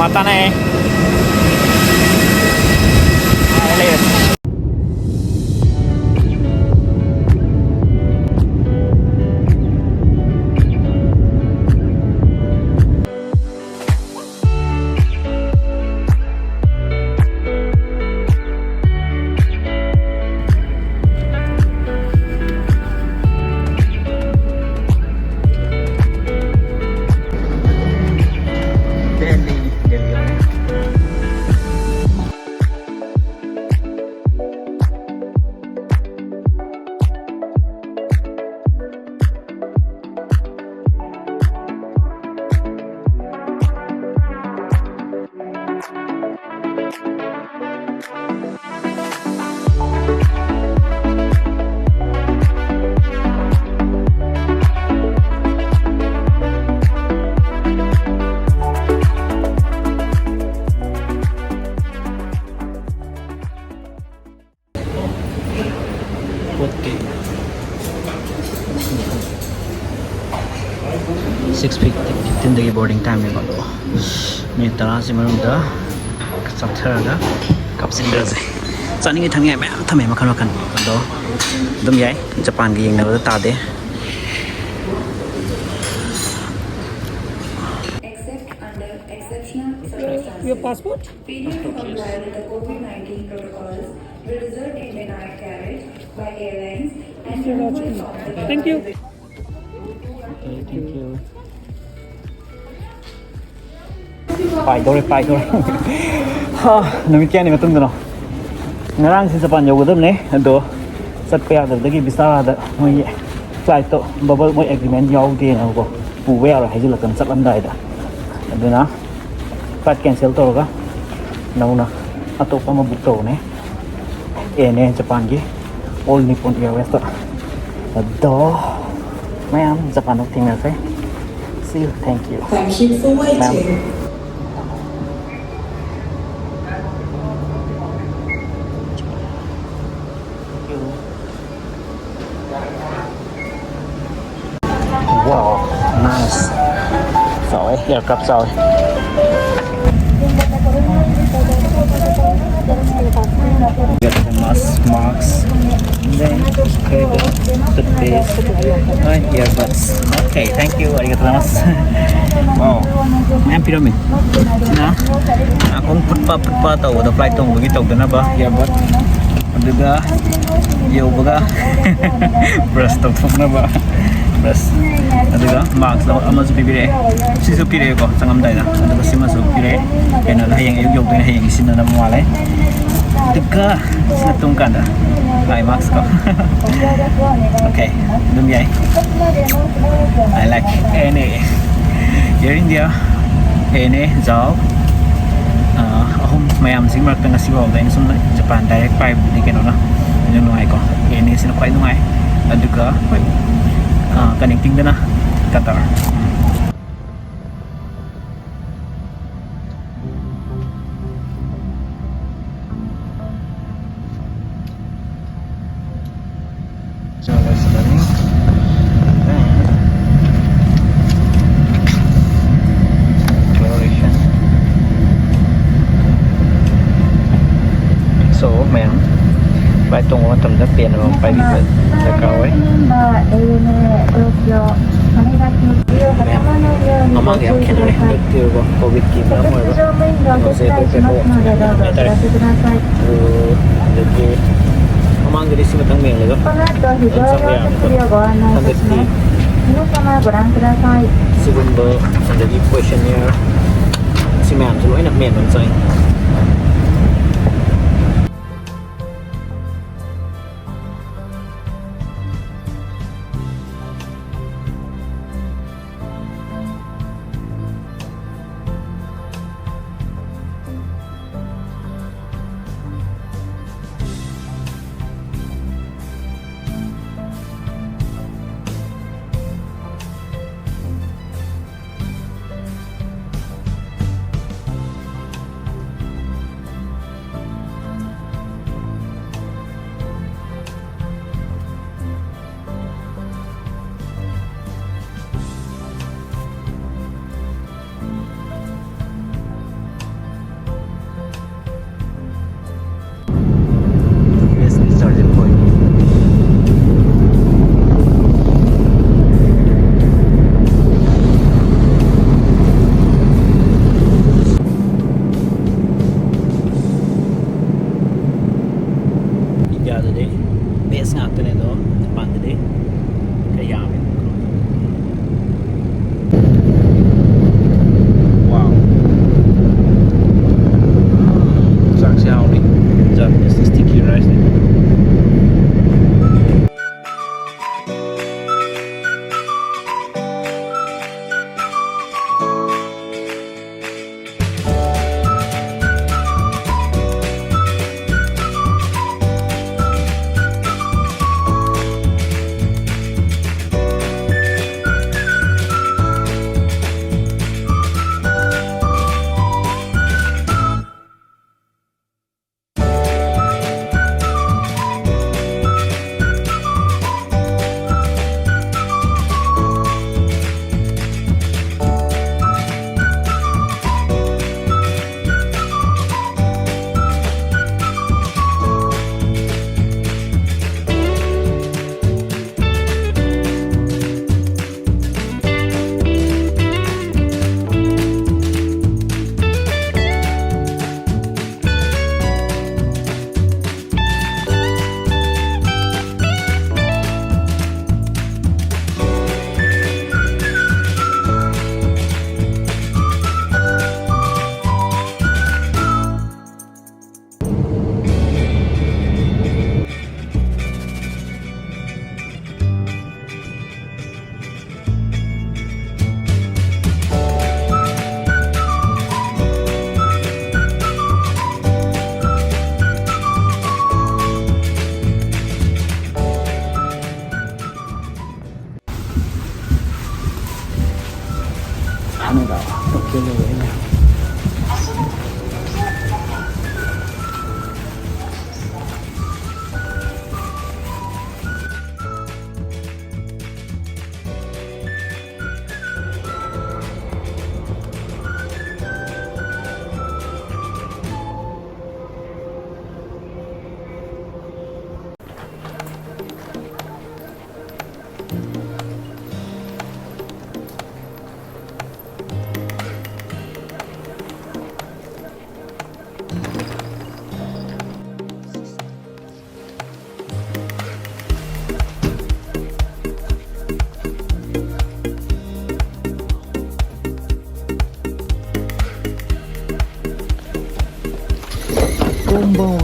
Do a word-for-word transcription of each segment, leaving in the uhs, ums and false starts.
ꯃꯇꯥꯅꯦ꯫ ꯄꯣꯠꯇꯤ six ꯐꯤꯐꯇꯤꯟꯗꯒꯤ boarding ꯇꯥꯏꯝꯅꯦꯕ, ꯑꯗꯣ minute ꯇꯔꯥꯁꯤ ꯃꯅꯨꯡꯗ ꯆꯠꯊꯔꯒ ꯀꯥꯞꯁꯤꯟꯈ꯭ꯔꯁꯦ꯫ ꯆꯥꯅꯤꯡꯉꯥꯏ ꯊꯛꯅꯤꯡꯉꯥꯏ ꯃꯌꯥꯝ ꯊꯝꯃꯦ, ꯃꯈꯜ ꯃꯈꯜ, ꯑꯗꯣ ꯑꯗꯨꯝ ꯌꯥꯏ, ꯖꯄꯥꯟꯒ ꯌꯦꯡꯅꯕꯗ ꯇꯥꯗꯦ꯫ Except under exceptional circumstances, your passport? Failure to comply with the COVID nineteen protocols will result in denied carriage by airlines and Thank you. Okay, thank you. ꯄꯥꯏꯗꯧꯔꯦ, ꯄꯥꯏꯗꯧꯔꯦ꯫ ꯍꯥ, ꯅꯨꯃꯤꯠ ꯀꯌꯥꯅꯤ ꯃꯇꯨꯡꯗꯅꯣ? ꯉꯔꯥꯡꯁꯦ ꯖꯄꯥꯟ ꯌꯧꯒꯗꯕꯅꯦ, ꯑꯗꯣ ꯆꯠꯄ ꯌꯥꯗꯕꯗꯒꯤ ꯕꯤꯁꯥꯔꯥꯗ ꯃꯣꯏꯒꯤ ꯐ꯭ꯂꯥꯏꯠꯇꯣ ꯕꯕꯜ ꯃꯣꯏ ꯑꯦꯒ꯭ꯔꯤꯃꯦꯟ ꯌꯥꯎꯗꯦꯅꯀꯣ, ꯄꯨꯕ ꯌꯥꯔꯣꯏ ꯍꯥꯏꯖꯤꯜꯂꯛꯇꯅ ꯆꯠꯂꯝꯗꯥꯏꯗ꯫ ꯑꯗꯨꯅ ꯐ꯭ꯂꯥꯏꯠ ꯀꯦꯟꯁꯦꯜ ꯇꯧꯔꯒ ꯅꯧꯅ ꯑꯇꯣꯞꯄ ꯑꯃ ꯕꯨꯛ ꯇꯧꯕꯅꯦ꯫ ꯑꯦꯅꯦ ꯖꯄꯥꯟꯒꯤ ꯑꯣꯜ ꯅꯤꯄꯣꯟ ꯑꯦꯌꯔꯋꯦꯁꯇ꯫ ꯑꯗꯣ ꯃꯌꯥꯝ ꯖꯄꯥꯟꯗ ꯊꯦꯡꯅꯁꯦ꯫ See you, thank you. Thank you for waiting. Wow, nice. ꯆꯥꯎꯋꯦ, ꯑꯦꯌꯔꯀ꯭ꯔꯥꯐ ꯆꯥꯎꯋꯦ꯫ Arigatou gozaimasu. Mask, then, okay, toothpaste, and earbuds. Okay, thank you. Arigatou gozaimasu. Wow. ꯃꯌꯥꯝ ꯄꯤꯔꯝꯃꯤ꯫ ꯁꯤꯅ ꯅꯥꯀꯣꯡ ꯐꯨꯠꯄ ꯐꯨꯠꯄ ꯇꯧꯕꯗ, flight ꯇꯣꯡꯕꯒꯤ ꯇꯧꯗꯅꯕ earbud꯫ ꯑꯗꯨꯒ ꯌꯧꯕꯒ brush ꯇꯧꯊꯣꯛꯅꯕ brush꯫ ꯑꯗꯨꯒ mask ꯑꯃꯁꯨ ꯄꯤꯕꯤꯔꯛꯑꯦ꯫ ꯁꯤꯁꯨ ꯄꯤꯔꯛꯑꯦꯀꯣ ꯆꯪꯉꯝꯗꯥꯏꯗ꯫ ꯑꯗꯨꯒ ꯁꯤꯃꯁꯨ ꯄꯤꯔꯛꯑꯦ꯫ ꯀꯩꯅꯣꯗ ꯍꯌꯦꯡ ꯑꯌꯨꯛ ꯌꯧꯗꯣꯏꯅꯦ, ꯍꯌꯦꯡꯒꯤ ꯁꯤꯖꯤꯟꯅꯅꯕ ꯃꯥꯜꯂꯦ꯫ ꯑꯗꯨꯒ ꯁꯤꯅ ꯇꯨꯝ ꯀꯥꯟꯗ eye mask ꯀꯣ꯫ Okay, ꯑꯗꯨꯝ ꯌꯥꯏ꯫ I like ANA, Air India, ANA, JAL, ꯑꯥ, ꯑꯍꯨꯝ ꯃꯌꯥꯝꯁꯤꯒꯤ ꯃꯔꯛꯇ ꯉꯁꯤ ꯐꯥꯎꯕꯗ ꯑꯩꯅ ꯁꯨꯝ Japan direct ꯄꯥꯏꯕꯗꯨꯗꯤ ꯀꯩꯅꯣꯅ ꯌꯥꯝ ꯅꯨꯡꯉꯥꯏꯀꯣ꯫ ANA ꯁꯤꯅ ꯈ꯭ꯋꯥꯏ ꯅꯨꯡꯉꯥꯏ꯫ ꯑꯗꯨꯒ ꯍꯣꯏ, ꯑꯥ, connecting ꯗꯅ Qatar꯫ So, ꯃꯌꯥꯝ, flight ꯇꯣꯡꯕ ꯃꯇꯝꯗ pen ꯑꯃ ꯄꯥꯏꯕꯤꯕ ꯗꯔꯀꯥꯔ ꯑꯣꯏ꯫ ꯃꯌꯥꯝ, ꯃꯃꯥꯡꯒ ꯌꯥꯝ ꯈꯦꯠꯅꯔꯦ ꯍꯟꯗꯛꯇꯤꯀꯣ, COVID ꯀꯤ ꯃꯔꯝ ꯑꯣꯏꯔꯒ ꯀꯩꯅꯣꯁꯦ ꯑꯩꯈꯣꯏ ꯄꯦꯄꯔ ꯍꯥꯏꯇꯥꯔꯦ꯫ ꯑꯗꯨ, ꯑꯗꯒꯤ ꯃꯃꯥꯡꯗꯗꯤ ꯁꯤ ꯃꯇꯪ ꯃꯦꯜꯂꯒ ꯑꯗꯨꯝ ꯆꯪꯕ ꯌꯥꯔꯝꯃꯦ, ꯑꯗꯣ ꯍꯟꯗꯛꯇꯤ ꯁꯤꯒꯨꯝꯕ, ꯑꯗꯒꯤ questionnaire, ꯁꯤ ꯃꯌꯥꯝꯁꯦ ꯂꯣꯏꯅ ꯃꯦꯟꯕ ꯑꯃ ꯆꯪꯉꯤ꯫ ꯑꯗꯨꯗꯤ ꯚꯦꯖ ꯉꯥꯛꯇꯅꯦ ꯑꯗꯣ, ꯖꯄꯥꯟꯗꯗꯤ ꯈꯔ ꯌꯥꯝꯃꯦ꯫ Wow. ꯆꯥꯛꯁꯦ ꯍꯥꯎꯅꯤ꯫ Japanese sticky rice ꯅꯦ꯫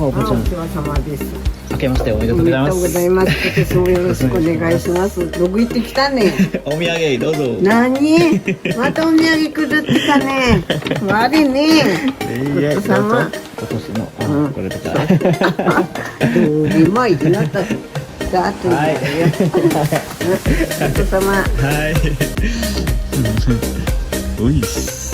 あ、お世話様です。明けましておめでおとうございます。めでとうございます。今年もよろしくお願いします。ログ行ってきたね。お土産どうぞ。何？またお土産くれてきたね。悪いね。えー、ごちそうさま。今年の、あ、うんこれとか。どうでもいいなった。だって、はい。ごちそうさま。はい。おいし